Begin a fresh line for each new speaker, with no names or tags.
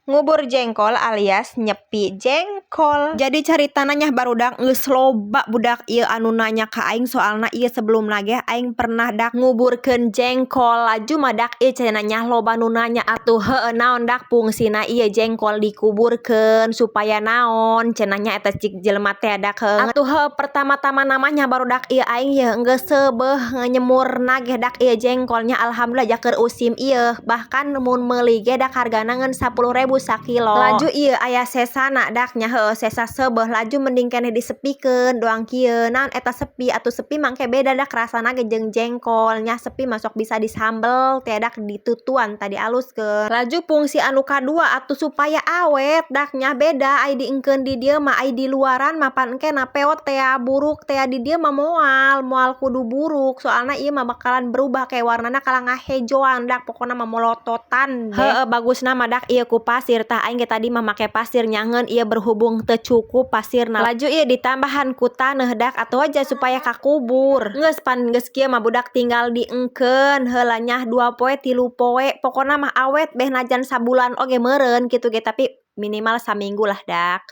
Ngubur jengkol alias nyepi jengkol. Jadi caritana nya, barudak, geus loba budak ieu anu nanya ka aing, soalna ieu sebelumna ge aing pernah dak nguburkeun jengkol. Laju mah dak ieu cenah nya loba nu nanya atuh, heueuh, naon dak fungsina ieu jengkol dikuburkeun, supaya naon cenah nya eta cik jelema teh dak. Heueuh atuh, heueuh, pertama-tama namanya, barudak, ieu aing yeuh geus seubeuh nyemurna ge dak ieu jengkolnya. Alhamdulillah ja keur usim ieu, bahkan mun meuli ge dak hargana ngan 10.000 sakilo. Laju ieu aya sesana dak nya, heueuh, sesa seubeuh. Laju mending keneh disepikeun doang kieu. Naon eta sepi atuh? Sepi mangke beda dak rasana ge jeung jengkol nya. Sepi mah sok bisa disambel teh dak, ditutuan tadi aluskeun. Laju fungsi anu kadua atuh supaya awet dak nya. Beda ai diengkeun di dieu mah, ai di luaran mah pan engkena peot tea, buruk tea. Di dieu mah moal moal kudu buruk, soalna ieu mah bakalan berubah kayak warnana kalah ngahejoan dak, pokona mah molototan deh. Heueuh, bagusna mah dak ieu ku pasir. Tah, aing ge tadi mah make pasir nyangeun ieu berhubung teu cukup pasirna, laju ieu ditambahan ku taneuh dak, atau aja supaya kakubur. Geus pan geus kieu mah, budak, tinggal diengkeun heula nya 2 poe, 3 poe, pokona mah awet beh najan sabulan oge meureun kitu ge, tapi minimal saminggu lah dak.